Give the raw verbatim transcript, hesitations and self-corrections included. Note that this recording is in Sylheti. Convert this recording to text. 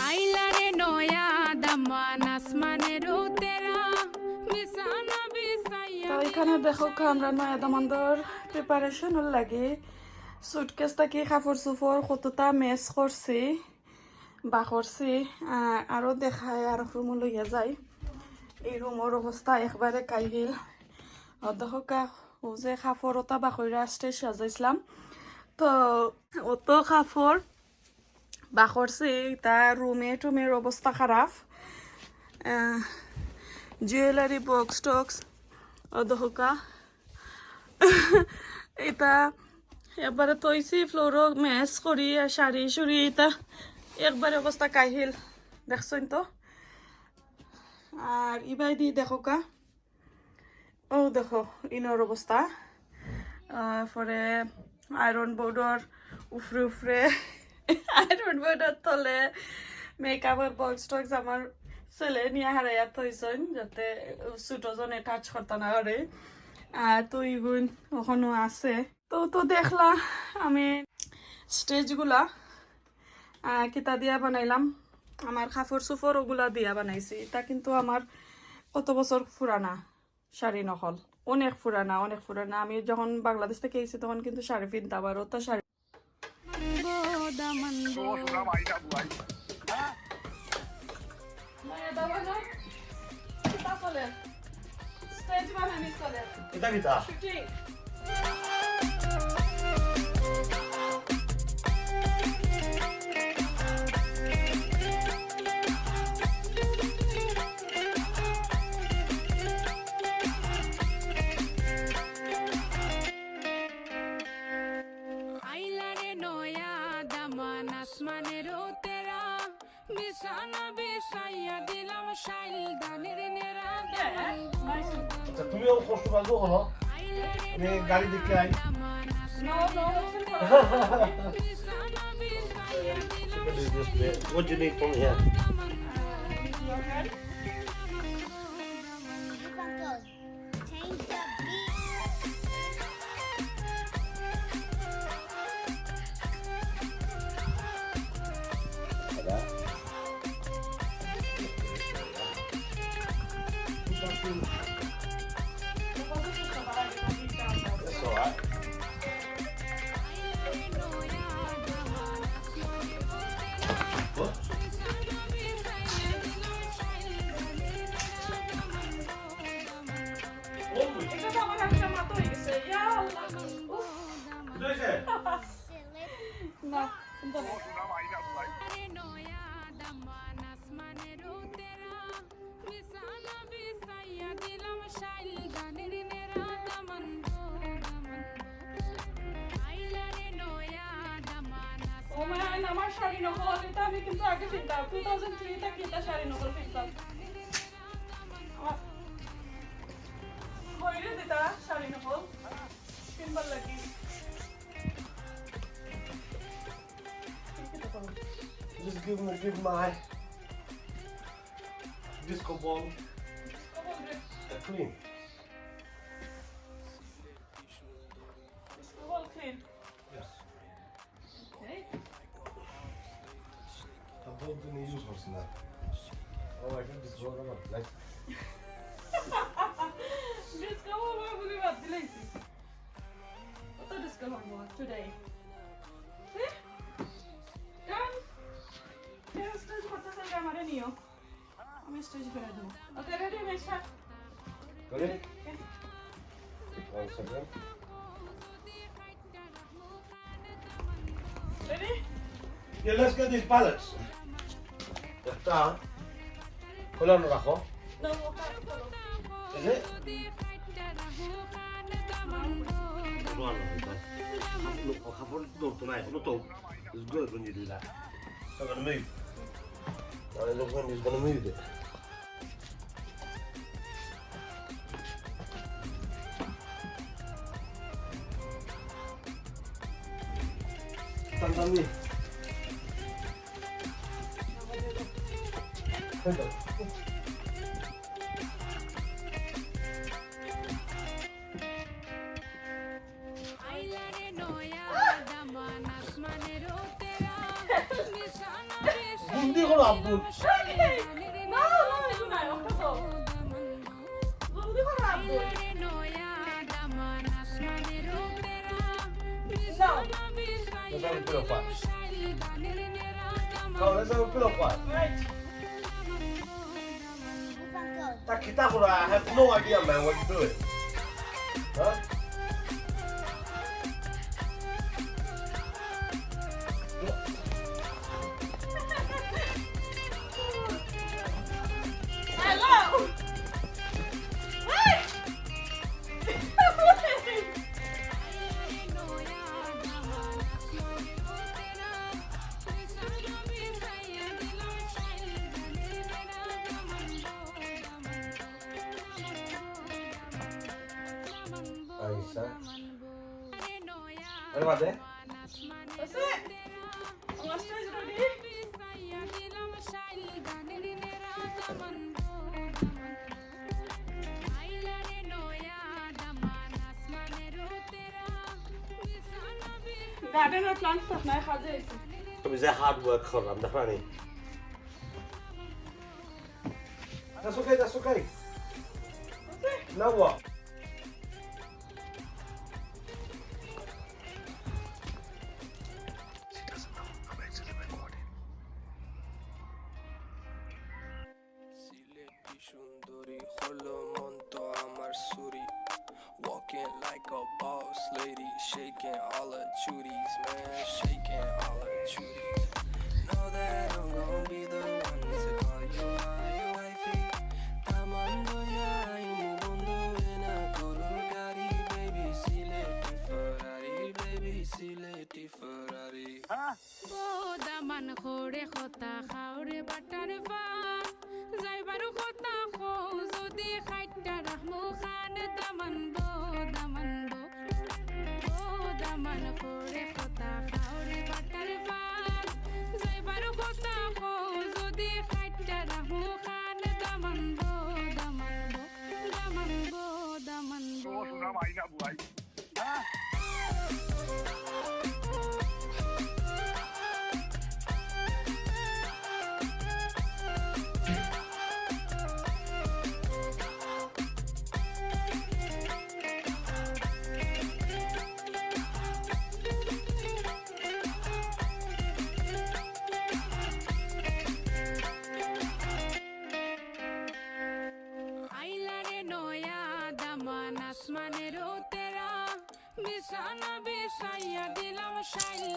আইলারে নয়া দামান আসমানের উতেরা, বিছানা বিছাইয়া তো এখানে দেখো কা আমরা নয়া দামান্দর প্রিপারেশনর লাগি সুটকেস থাকি কাপড় চোপড় কতটা মেস করছি, বা করছি। আহ, আরো দেখাই আর রুমো লইয়া যাই। এই রুমর অবস্থা একবারে কাহিল। ও দেখো কা, ও যে কাপড় ওটা বা কইরা স্টেজ সাজাইছিলাম, তো অত কাপড় বা করছি, ইতা রুমে টুমের অবস্থা খারাপ। আহ, জুয়েলারি বক্স টক্স, ও দেখো কা। ইতা একবারে থইছি ফ্লোরো মেস করি, আর শাড়ি শুড়ি ইতা একবারে অবস্থা কাহিল, দেখছইন তো। আর ইবায়দি দেখো কা, ও দেখো, ইনোর অবস্থা। আহ, পরে আয়রন বোর্ডর উফরে উফরে, আয়রন বোর্ডর তলে মেকআপর বক্স টক্স আমার ছেলে নিয়া হারাইয়া থইছইন, যাতে ছোট জনে টাচ করতা না পারে। আর তো ইগুন ওখানো আছে। তো, তো দেখলা আমি স্টেজগুলা, আহ, কিতা দিয়া বানাইলাম, আমার কাপড় চোপড় ওগুলা দিয়া বানাইছি। ইতা কিন্তু আমার কত বছর পুরানা শাড়ি নকল, অনেক পুরানা, অনেক পুরানা। আমি যখন বাংলাদেশ থাকি আইছি তখন কিন্তু শাড়ি পিনতাম, আর ওটা শাড়ি নয়া দামান্দর কিতা চলে? স্টেজ বানানি চলে। কিতা কিতা? শুটিং। আইলারে নয়া দামান আসমানের উতেরা, বিছানা বিছাইয়া দিলাম শাইল ধানের নেড়া দামান। আচ্ছা, তুমিও কষ্ট পাইছো হলো। আমি গাড়ি দেখতে I. No, no, no. What do you need from here? Change the beat. That's all right. এটা তো আমার একটা মাথা হয়ে গেছে। ইয়া আল্লাহ। উফ। না, কিন্তু না। ও মা, আমার শাড়ি নকল, এটা আমি কিন্তু আগে কিনতাম, টু থাউজেন্ড থ্রি তে কিনতাম শাড়ি নকল কিনতাম। আমার হইরে দিতা শাড়ি নকল কিনবার লাগি। Just give me, give my disco ball a clean. Disco ball clean. Yes. Okay. Disco ball তুমি ইউজ করছ না। ও, একটা ডিসকভার আমার লাইফ। ডিসকভার আমার বলে বাদ দিলাইছি। কত ডিসকভার আমার টুডে। হ্যাঁ? কারণ ফেরত স্টেজ করতে চাইলে আমারে নিও। আমি স্টেজ করে দেবো। ওকে, রেডি, মেশা? Ready? One second. Ready? Yeah, let's get these pallets. একটা খোলানো রাখো। এই যে। কাপড় ধরতো না এখনো তো। It's good when you do that. It's not gonna move. I don't know when he's gonna move it. Stand on me. Hold on. আইলারে নয়া দামান আসমানের উতেরা, বিছানা জলদি করো আব্দুল। না, না, না, একটু নাই, ওটা তো। জলদি করো আব্দুল। নাও। Let's have a pillow fight. Come on, let's have a pillow fight. Right. তা কিতা করা? I have no idea, man, what to do it. Huh? Hello. আইসা। আরে বাদে। আছে? আমার স্টোরি স্টোরি। গার্ডেনর প্লান্ট তো নাই, কাজে আইছে। তুমি যে হার্ড ওয়ার্ক করলাম, দেখো নি? That's okay, that's okay. Now what? She doesn't know I'm actually recording. Sylheti সুন্দরী হলো মন তো আমার চুরি। Walking like a boss lady, shaking all her chuties, man, shaking all her chuties. Know that I'm gonna be the one to call you my wifey. Tamando ya imu bondo ena koru gari, baby, Sileti Ferrari, baby, Sileti Ferrari. Huh? বদামান করে কথা খাওরে বাটার পান, যাইবার কথা কও যদি খাইটা রাখমু খান দামান বদামান বো। বদামান করে কথা খাওরে বাটার পান, যাইবার কথা কও যদি খাইটা রাখমু খান দামান বদামান বো। দামান বদামান বো। আইলারে নয়া দামান আসমানের তেরা, বিছানা বিছাইয়া দিলাম শাইল